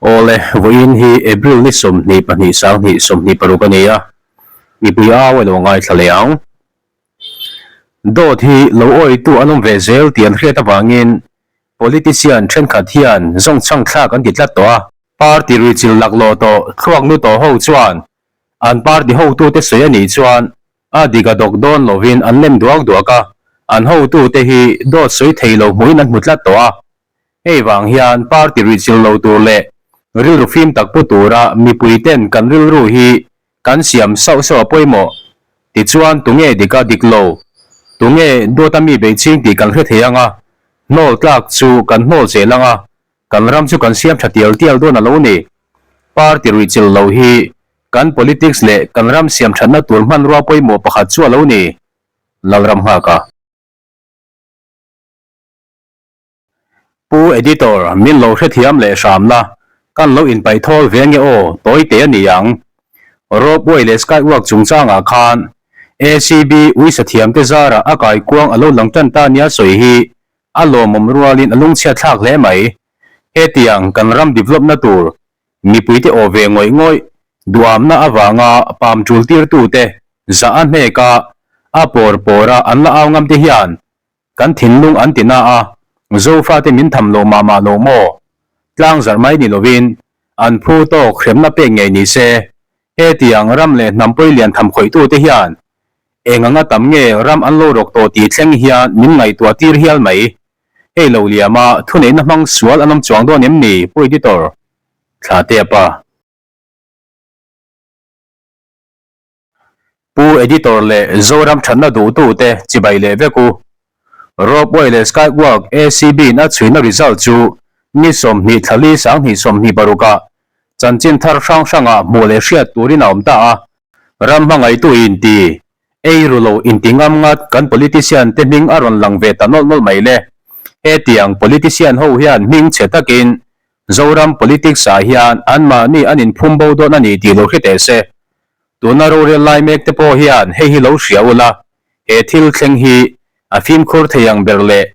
Awle, vawiin hi April ni 22 sang 26 a ni a, mipui au a lo ngaithla leh ang. Dawt hi lo awitu an awm ve zel tih an hriat avangin politician thenkhat hian zawngchhang thlak an ti tlat tawh a. Party ruichilh laklawh tawh thluak nu tawh ho chuan an party hotute sawi a nih chuan a dik a dawk dawn lovin an lem duak duak a, an hotute hi dawt sawi thei lo hmuhin an hmu tlat tawh a. Hei vang hian party ruihchilh lo tur leh rilru fim tak pu tura mipuiten kan rilru hi kan siam sauh sauh a pawimawh. Tichuan tunge dik a dik lo, tunge dawt a mi beih ching tih kan hre thei ang a, hnawl tlak chu kan hnawl zel ang a, kan ram chu kan siam tha tial tial dawn a lo ni. Party ruihchilh lo hi kan politics leh kan ram siam thatna tur hmanrua pawimawh pakhat chu a lo ni, Lalramnghaka. Pu Editor, min lo hrethiam leh hram la, kan lo inpaih thawl ve nge aw, tawi te a ni ang. Ropeway leh Skywalk chungchangah khan ACB uisa thiamte zarah a kaikuang a lo lang tan ta nia sawi hi a lawmawm rualin a lungchhiat thlak hle mai. Hetiang kan ram develop-na tur mipuite aw ve ngawih ngawih duhamna avanga pam tul tirtute zah a hnek a, a pawr pawra an la au ngam te hian Kan thinlung an ti na a, Zofate min tham lo mah mah lo maw? Tlang zarh mai ni lovin, an phu tawk hremna pek ngei ni se. Hetiang ram leh hnam pawi lian tham khawihtute hian eng anga tam nge ram an lo rawk tawh tih thleng hian min ngaihtuah tir hial mai. Hei lo liama thuneihna hmang sual an awm chuang dawn em ni, Pu Editor? Thlahtea pa. Pu Editor leh Zoram thatna duhtute chibai leh vek u. Ropeway leh Skywalk ACB in a chhuina result chu ni 20 thlali 20 26 ah chanchin thar hrang hrangah hmuh leh hriat turin a awm ta a. Ram hmangaihtu inti, ei ru lo inti ngam ngat kan politician te hming a rawn lang ve ta nawlh nawlh mai le. Hetiang politician ho hian hming chhe takin Zoram politics ah hian anmahni an inphum bo dawn a ni tih lo hre teh se. Tuna rorel lai mek te pawh hian hei hi lo hria ula, he thil thleng hi a fimkhur thei ang ber leh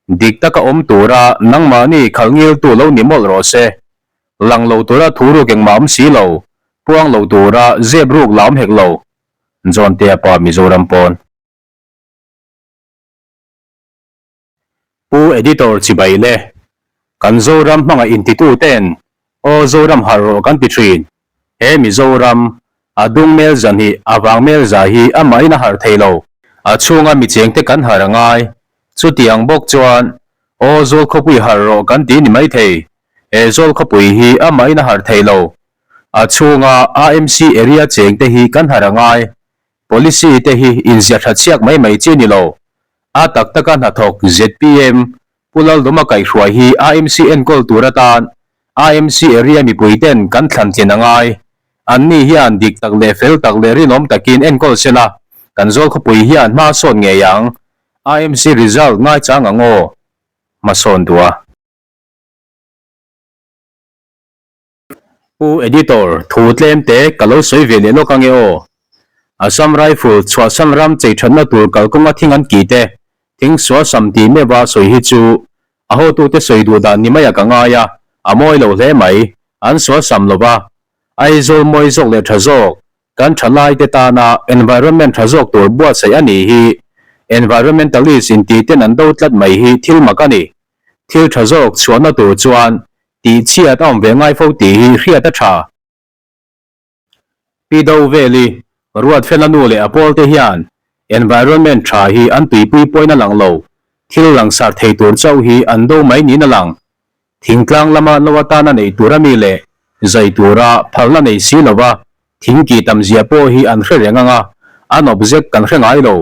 dik taka awm tura nangmahni khalh ngiltu lo ni mawlh rawh se. Lang lo tura thu ruk engmah awm si lo, puang lo tura zep ruk la awm hek lo. John Tea pa Mizoram pawn. Pu Editor chibai le. Kan Zoram hmangaih intitu ten Aw Zoram harh rawh kan ti thin. He Mizoram, a dung mel zahnih, a vang mel za hi amahin a harh thei lo. A chhunga mi chengte kan harh a ngai. Chutiang bawk chuan Aw Zawl khawpui harh rawh kan ti ni mai thei. He Zawl khawpui hi amahin a harh thei lo. A chhunga AMC area chengte hi kan harh a ngai. Policy te hi inziah tha chhiak mai mai chi ni lo. A tak taka hnathawk zpm Pu Laldawma kaihhruai hi AMC enkawl tur atan AMC area mipui ten kan thlan tlin a ngai. Anni hian dik tak leh fel tak leh rinawm takin enkawl sela kan zawl khawpui hian hma sawn ngei ang. AMC result ngaichang ang aw. Hmasawn duh a. Pu Editor, thu tlem te ka lo sawi ve leh lawk ange aw. Assam Rifle chhuahsan ram chei thatna tur kalkawnga thing an kih te, thing sualsam tih meuha sawi hi chu a hotute sawi duh dan ni maiah ka ngai a, a mawi lo hle mai. An sualsam lo va, Aizawl mawi zawk leh tha zawk, kan thalaite tana environment tha zawk tur buatsaih a nih hi environmentalist intih ten an do tlat mai hi thil mak a ni. Thil tha zawk chhuahna tur chuan Tih chhiat a awm ve ngai fo tih hi hriat a tha. Pi Do Veli, Ruatfela nu leh a pawl te hian environment tha hi an tuipui pawhin a lang lo, thil langsar thei tur chauh hi an do mai niin a lang. Thingtlang lama lo atana neih tur a mi leh zai tura phalna nei si lova thing kih tam zia pawh hi an hre reng ang a, an object kan hre ngai lo.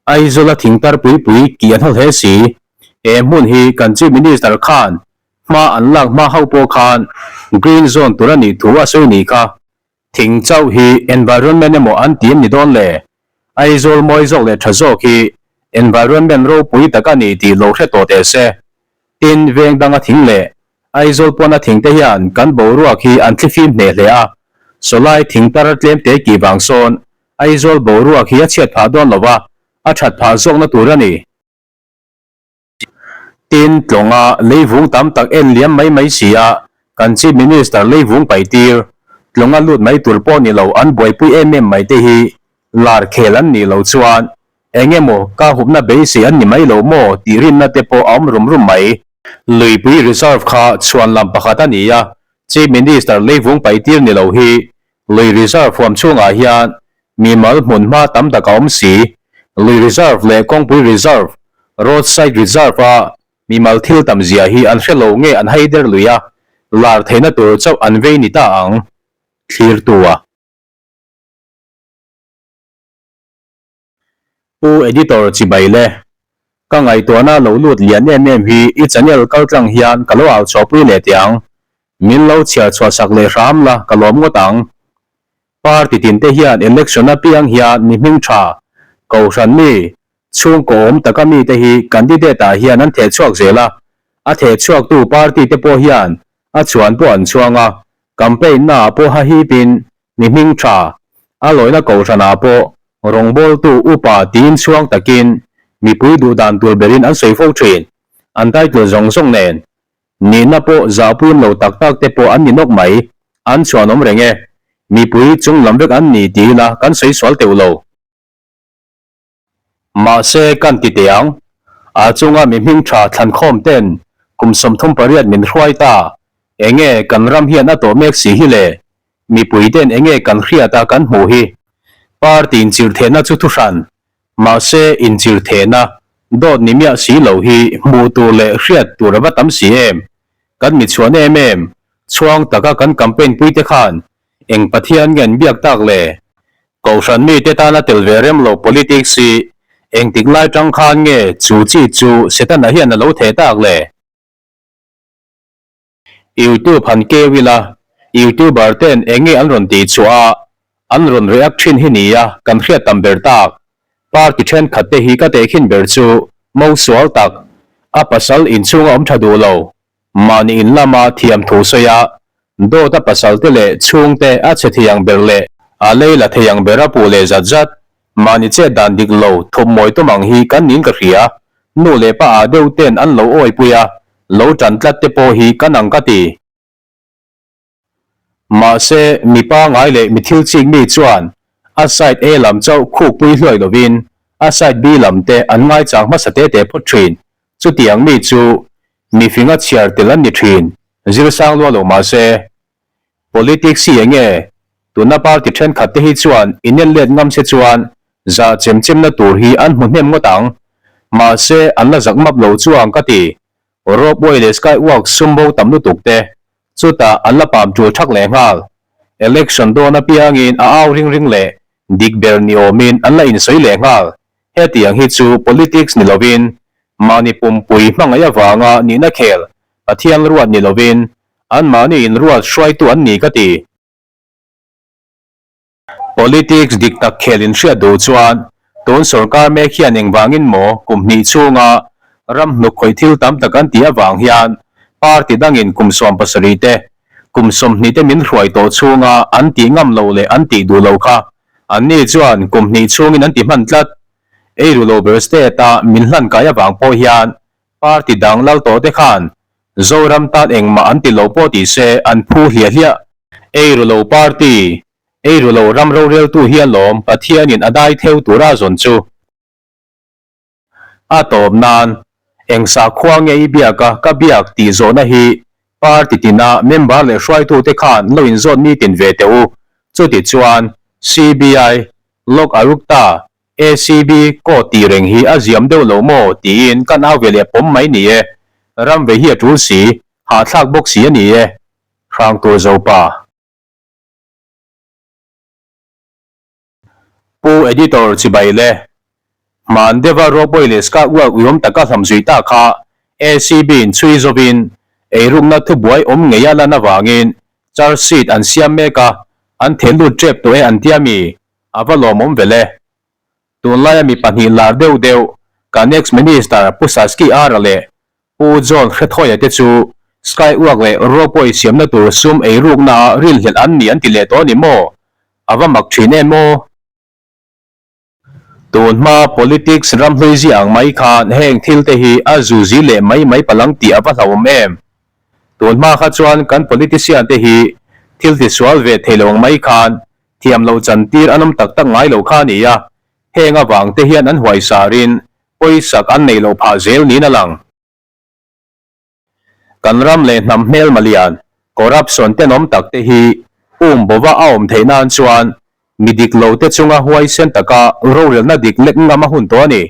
Aizawla thingtar pui pui kih an haw hle si. He hmun hi kan Chief Minister khan hma an lak hma ho pawh khan Green Zone tur a nih thu a sawi ni kha. Thing chauh hi environment emaw an ti em ni dawn le? Aizawl mawi zawk leh tha zawk hi environment ropui tak a ni tih lo hre tawh teh se. Tin, veng danga thing leh Aizawl pawna thing te hian kan boruak hi an thlifim hneh hle a, sawlai thing tar tlem te kih vang sawn Aizawl boruak hi a chhiat phah dawn lo va, a that phah zawkna tur a ni. Tin, tlawnga leivung tam tak en liam mai mai si a, Kan Chief Minister leivung paitir, tlawnga lut mai tur pawh ni lo an buaipui em em mai te hi lar khel an nih loh chuan eng emaw ka hupna beisei an ni mai lo maw tih rinna te pawh a awm rum rum mai. Luipui Reserve kha chhuan lam pakhat a ni a, Chief Minister leivung paitir ni lo hi lui reserve huam chhungah hian mimal hmunhma tam tak a awm si. Lui reserve leh kawngpui reserve, road side reserve a Mimal thil tam zia hi an hre lo nge an hai der lui a, lar theihna tur chauh an vei ni ta ang, thlirtu a. Pu Editor chibai le. Ka ngaihtuahna lo lut lian em em hi i channel kaltlang hian ka lo au chhuahpui leh teh ang. Min lo chhiar chhuah sak leh hram la ka lawm ngawt ang. Party tin te hian election apiang hian mi hming tha, kohhran mi, Chhungkaw awm taka mite hi candidate ah hian an theh chhuak zel a, a theh chhuaktu party te pawh hian a chhuan pawh an chhuang a, campaign na ah pawh hahipin mi hming tha, a lawina kohhran ah pawh rawngbawltu upa tiin chhuang takin mipui duh dan tur berin an sawi fo thin, an title zawng zawng nen. Nihna pawh zahpuiin lo tak tak te pawh an ni nawk mai, an chhuan awm reng e. Mipui chunglam vek an ni ti ila kan sawi sual teuh lo. Mahse, kan ti teh ang. A chunga mi hming tha thlankhawm ten kum 38 min hruai ta. Enge kan ram hian a tawh mek si hi le? Mipui ten enge kan hriat a kan hmuh hi? Party inchirhthehna chu thuhran. Mahse, inchirhthehna dawt ni miah si lo hi hmuh tur leh hriat tur a va tam si em? Kan mi chhuan em em, chhuang taka kan campaign pui te khan Eng Pathian nge an biak tak le? Kohhran mite tana tel ve rem lo politics hi engtik lai tang khan nge chu chi chu Setana hian a lo theh tak le? YouTube han keu ila, YouTuber ten eng nge an rawn tih chhuah a, an rawn react thin hi nia kan hriat tam ber tak. Party thenkhat te hi ka tehkhin ber chu mo sual tak, a pasal inchhunga awm tha duh lo, Mahni in lama thiam thu sawi a, dawt a pasal te leh chhungte a chhe thei ang ber leh a lei la thei ang ber a puh leh zat zat. Mahni chet dan dik lo thup mawi tum ang hi kan niin ka hria. Nu leh pa ah deuh ten an lo awipui a, lo tan tlat te pawh hi kan ang ka ti. Mahse, mi pangai leh mi thil chik mi chuan a side A lam chauh khukpui hluai lovin a side B lam te an ngaichang hmasa te te phawt thin. Chutiang mi chu mi finga chhiar tel an ni thin, zir sang lua lo mahse. Politics hi enge? Tuna party thenkhat te hi chuan inen let ngam se chuan zah chem chemna tur hi an hmu hnem ngawt ang. Mahse, an la zak map lo chuang ka ti. Ropeway leh skywalk sum bo tam lutuk te Chutah an la pam tul thak leh nghal. Election dawn apiangin a au ring ring leh dik ber ni awmin an la insawi leh nghal. Hetiang hi chu politics ni lovin mahni pumpui hmangaih avanga nihna khel Pathian ruat ni lovin anmahni inruat hruaitu an ni ka ti. Politics dik tak khel in hriat duh chuan tun sorkar mek hian engvangin maw kum hnih chhunga ram hnuk khawih thil tam tak an tih avang hian party dangin kum 70 te kum 20 te min hruai tawh chhunga an tih ngam loh leh an tih duh lo kha anni chuan kum hnih chhungin an ti hman tlat. Eiru lo ber state a min hlan kai avang pawh hian party dang lal tawh te khan Zoram tan engmah an ti lo pawh ti se an phu hliah hliah. Eiru lo party, eiru lo ram roreltu hi alawm Pathianin a dai theu tura zawn chu. A tawp nan, eng sakhua nge i biak a ka biak tih zawhna hi party tina member leh hruaitute khan lo inzawt nitin ve teh u. Chuti chuan CBI, Lok Ayukta, ACB court tih reng hi a ziam deuh lo maw tiin kan au ve leh pawm mai ni e. Ram ve hi a tul si, hahthlak bawk si a ni e. Hrangtur Zopa. Pu Editor chibai le. Hman deuha ropeway leh skywalk uiawm taka hlam zui ta kha ACB in chhui zawin eirukna thubuai awm ngei a lan avangin charge sheet an siam mek a, an theh lut tep tawh e an tia mi? A va lawmawm vel e. Tunlaia mi pahnih lar deuh deuh, kan ex-minister Pu Saski Ara leh Pu John Hrethoia te chu Skywalk leh Ropeway siamna tur sum eiruknaah rinhlelh an ni an ti leh tawh a ni maw? A va mak thin em aw? Tun hma politics ram hlui zia ang mai khan heng thil te hi a zuzi leh mai mai palang tih a va hlauhawm em? Tun hma kha chuan kan politician te hi thil tisual ve thei lo ang mai khan thiam loh chantir an awm tak tak ngai lo kha a ni a, heng avang te hian an huaisarin pawisak an neih loh phah zel niin a lang. Kan ram leh hnam hmelma lian, corruption tenawm tak te hi um bova a awm theih nan chuan mi dik lo te chunga huaisen taka rorelna dik lek ngam a hun tawh a ni.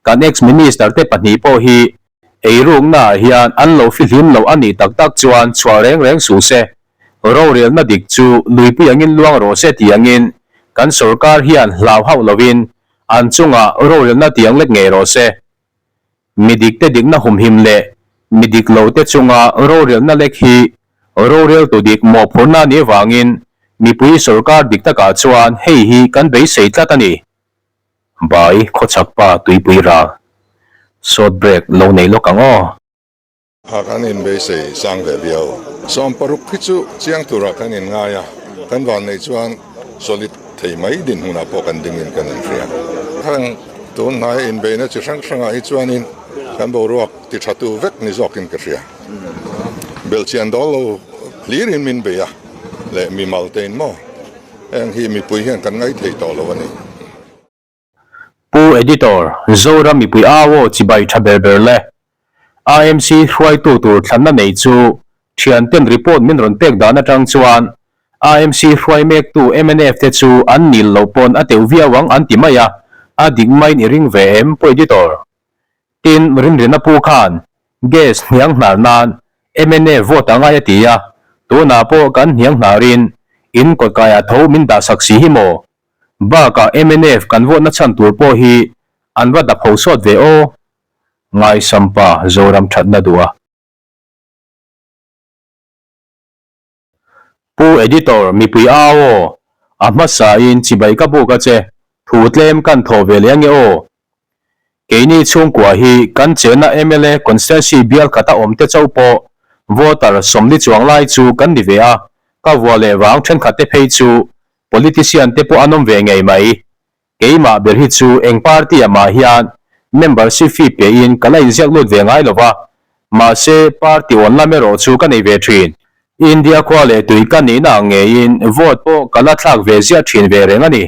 Kan ex-minister te pahnih pawh hi eirukna ah hian an lo fihlim loh a nih tak tak chuan chhuah reng reng suh se. Rorelna dik chu luipui angin luang rawh se tih angin kan sorkar hian hlau hauh lovin an chungah rorelna tiang lek ngei rawh se. Mi dikte dikna humhim leh mi dik lote chunga rorelna lek hi roreltu dik mawhphurhna a nih avangin mipui sorkar dik takah chuan hei hi kan beisei tlat a ni. Bai khawchhak pa tuipui ral short break lo nei lawk ang aw. A kan inbeisei sang ve viau. 60 hi chu chiang turah kan inngai a, kan vanneih chuan solid thei mai dinhmunah pawh kan dingin kan inhria. Heng tun hnaia inbeihna chi hrang hrangah hi chuanin kan boruak ti tha tu vek ni zawkin ka hria. Belhchian dawl lo hlirin min bei a, leh mimal tein maw? Heng hi mipui hian kan ngaithei tawh lo a ni. Pu Editor, Zoram mipui au aw chibai tha ber ber le. AMC hruaitu tur thlanna nei chu thianten report min rawn pek dan atang chuan AMC hruai mektu mnf te chu an nil loh pawn a teuh viau ang an ti mai a, a dik maiin i ring ve em Pu Editor? Tin, Rinrina pu khan gas hniang hnar nan mnf vote a ngai a ti a, tunah pawh kan hniang hnarin in kawtkaiah tho min dahsak si hi maw? Bakah mnf kan vote na chhan tur pawh hi an va dap ho sawt ve aw. Ngaisampa Zoram thatna duh a. Pu Editor mipui au aw, a hmasa in chibai ka buk a che, thu tlem kan thawh ve leh ange aw. Keini chhungkua hi kan chenna mla constituency bial khata awm te chauh pawh voter 40 chuang lai chu kan ni ve a, ka vua leh vang thenkhat te phei chu politician te pawh an awm ve ngei mai. Keimah ber hi chu eng party ah mah hian membership fee pe in ka la inziak lut ve ngai lova, mahse party awn lam erawh chu ka nei ve thin. India khua leh tui ka nihna ang ngeiin vote pawh ka la thlak ve ziah thin ve reng a ni.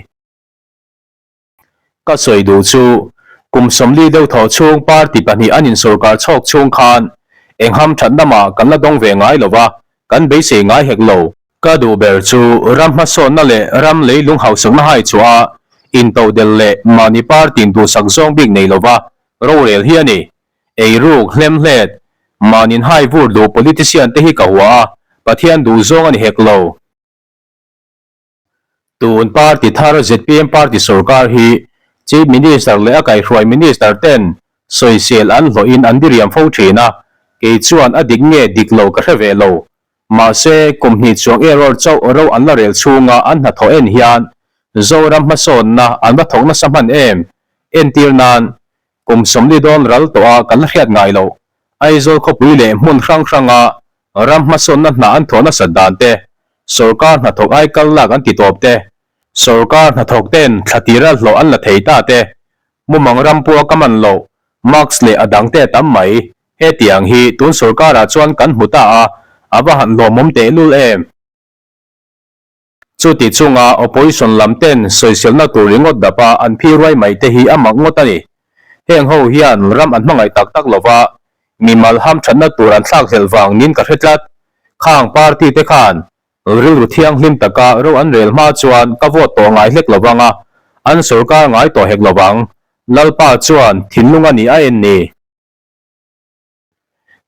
Ka sawi duh chu, kum 40 deuh thaw chhung party pahnih an insawrkar chhawk chhung khan eng hamthatna mah kan la dawng ve ngai lo va, kan beisei ngai hek lo. Ka duh ber chu ram hmasawnna leh ram leilung hausakna hai chhuah a, intodelh leh mahni party in duhsak zawng bik nei lo va rorel hi a ni. Eiruk, hlemhlet, mahnin hai vur duh politician te hi ka hua a, Pathian duh zawng a ni hek lo. Tun party thar zpm party sorkar hi Chief Minister leh a kaihhruai Minister ten sawisel an hlawhin an diriam fo thin a, kei chuan a dik nge dik lo ka hre ve lo. Mahse, kum hnih chuang error chauh ro an la rel chhunga an hnathawh en hian Zoram hmasawnna an va thawk nasa hman em? Entir nan, kum 40 dawn ral tawh a kan la hriat ngai loh Aizawl khawpui leh hmun hrang hranga ram hmasawnna hna an thawh nasat dan te, sorkar hnathawk ai kal lak an ti tawp te, sorkar hnathawk ten thla tira hlawh an la thei ta te, mumang ram pawh a ka man loh, mask leh a dang te a tam mai. Hetiang hi tun sorkarah chuan kan hmu ta a, a va han hlawmawm tehlul em? Chuti chunga opposition lam ten sawiselna tur ringawt dapa an phi ruai mai te hi a mak ngawt a ni. Heng ho hian ram an hmangaih tak tak lova, mimal hamthatna tur an thlak hlelh vang niin ka hre tlat. Khang party te khan rilru thianghlim taka ro an rel hma chuan ka vote tawh ngai hlek lovang a, an sorkar ngai tawh hek lovang. Lalpa chuan thinlung a nih a en ni.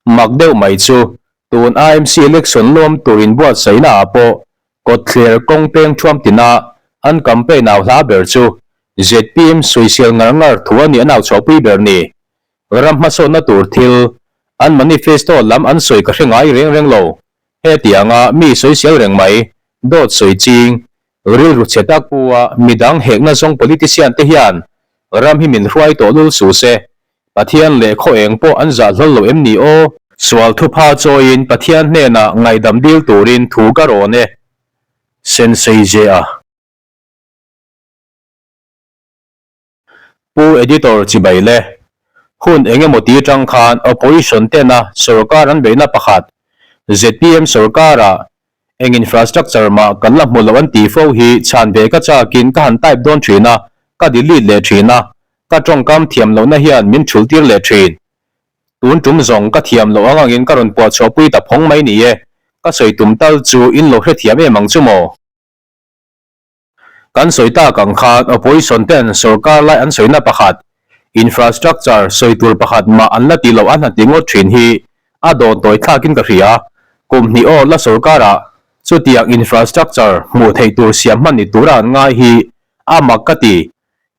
Mak deuh mai chu, tun AMC election lawm tur inbuatsaihna ah pawh kawtthler kawng peng thuam tina an campaign au hla ber chu zpm sawisel ngar ngar thu a nih an au chhuahpui ber ni. Ram hmasawnna tur thil an manifesto lam an sawi ka hre ngai reng reng lo. Hetianga mi sawisel reng mai, dawt sawi ching, rilru chhe tak pu a midang hekna zawng politician te hian ram hi min hruai tawh lul suh se. Pathian leh khaw eng pawh an zah hlawl lo em ni aw? Sual thupha chawiin Pathian hnenah ngaihdam dil turin thu ka rawn e. Sensei J-a. Pu Editor chibai le. Hun eng emaw ti tang khan Opposition tena sorkar an beihna pakhat. Zpm sorkara eng infrastructure mah kan la hmu lo an tih fo hi chhan ve ka chakin ka han type dawn thin a, ka delete leh thin a, ka tawngkam thiam lohna hian min thul tir leh thin. Tun tum zawng ka thiam loh ang angin ka rawn puah chhuahpui ta phawng mai ni e, ka sawi tum tal chu in lo hrethiam em ang chu maw? Kan sawi tak ang khan opposition ten sorkar lai an sawina pakhat, infrastructure sawi tur pakhat mah an la ti loh an han ti ngawt thin hi a dawn tawi thlakin ka hria. Kum hnih aw la sorkarah chutiang infrastructure hmuh theih tur siam hman ni tura an ngai hi a mak ka ti.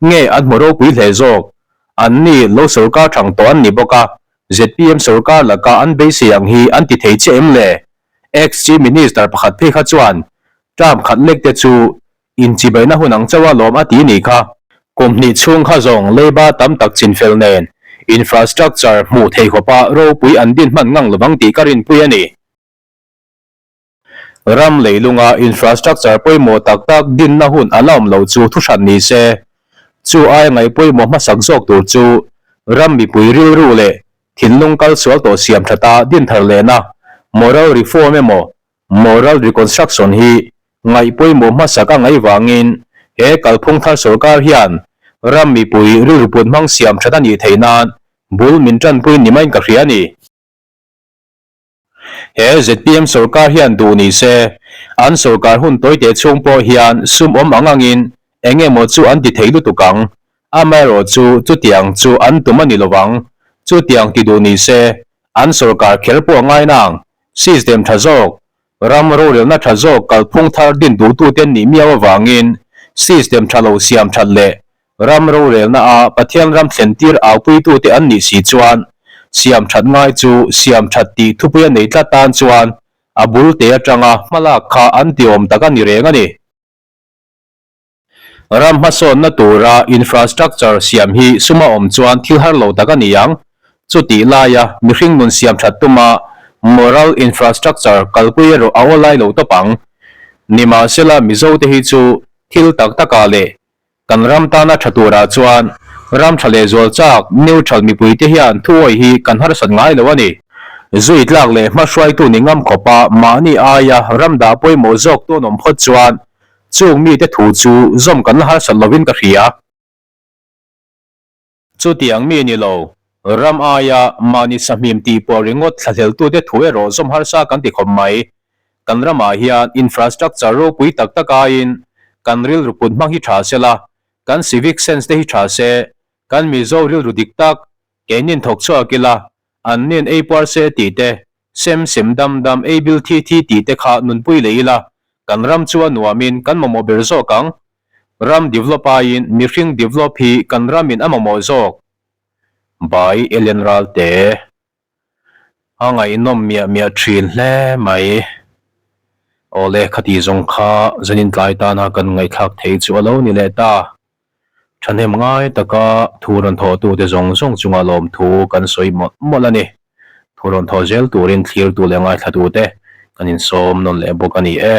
Nge an hmu ropui hle zawk? An ni lo sorkar thang tawh an ni bawk a, zpm sorkar laka an beisei ang hi an ti thei chiah em le? Ex-Chief Minister pakhat phei kha chuan Term khat lek te chu inchibaina hun ang chauh a lawm a ti nih kha. Kum hnih chhung kha zawng leiba tam tak chinfel nen infrastructure hmuh theih khawpa ropui an din hman ngang lovang tih ka rinpui a ni. Ram leilunga infrastructure pawimawh tak tak dinna hun a la awm lo chu thuhran ni se. Chu aia ngaih pawimawh hmasak zawk tur chu ram mipui rilru leh thinlung kal sual tawh siam thata din thar lehna moral reform emaw Moral reconstruction hi ngaih pawimawh hmasak a ngaih vangin he kalphung thar sorkar hian ram mipui rilru put hmang siam that a nih theih nan bul min tanpui ni maiin ka hria a ni. He zpm sorkar hian duh ni se, an sorkar hun tawite chhung pawh hian sum awm ang angin eng emaw chu an ti thei lutuk ang. Amaherawh chu chutiang chu an tum a ni lovang. Chutiang ti duh ni se, an sorkar kher pawh a ngai nang. System tha zawk, ram rorelna tha zawk kalphung thar din duhtute an nih miau avangin system tha lo siam that leh ram rorelna a Pathian ram thlentir aupuitute an nih si chuan siam that ngai chu siam that tih thupui a nei tlat tan chuan a bul te atanga hmalak kha an ti awm tak a ni reng a ni. Ram hmasawnna tura infrastructure siam hi suma awm chuan thil har lo tak a ni ang. Chutih laia mihring nun siam that tuma moral infrastructure kalpui erawh a awlai lo tawp ang. Nimahsela Mizote hi chu thil tak takah leh kan ram tana tha turah chuan ram tha leh zual chak neutral mipuite hian thuawi hi kan harsat ngai lo a ni. Zui tlak leh hmahruaitu ni ngam khawpa mahni aia ram dah pawimawh zawk tawn awm phawt chuan Chung mite thu chu zawm kan la harsat lovin ka hria. Chutiang mi ni lo, ram aia mahni sahmim tih pawh ringawt thlahleltute thu erawh zawm harsa kan ti khawp mai. Kan ramah hian infrastructure ropui tak tak aiin kan rilru put hmang hi tha sela, kan civic sense te hi tha se, kan Mizo rilru dik tak keinin thawk chhuak ila, An nen ei puar se tih te, sem sem dam dam ei bil thi thi tih te kha nunpui leh ila, kan ram chu a nuamin kan mamawh ber zawk ang. Ram develop aiin mihring develop hi kan ramin a mamawh zawk. By Ellen Ralte. A ngaihnawm miah miah thin hle mai. Awle khati zawng kha zanin tlai tana kan ngaihthlak thei chu a lo ni leh ta. Thahnem ngai taka thu rawn thawhtute zawng zawng chunga lawmthu kan sawi mawlh mawlh a ni. Thu rawn thawh zel turin thlirtu leh ngaithlatute kan insawm nawn leh bawk a ni e.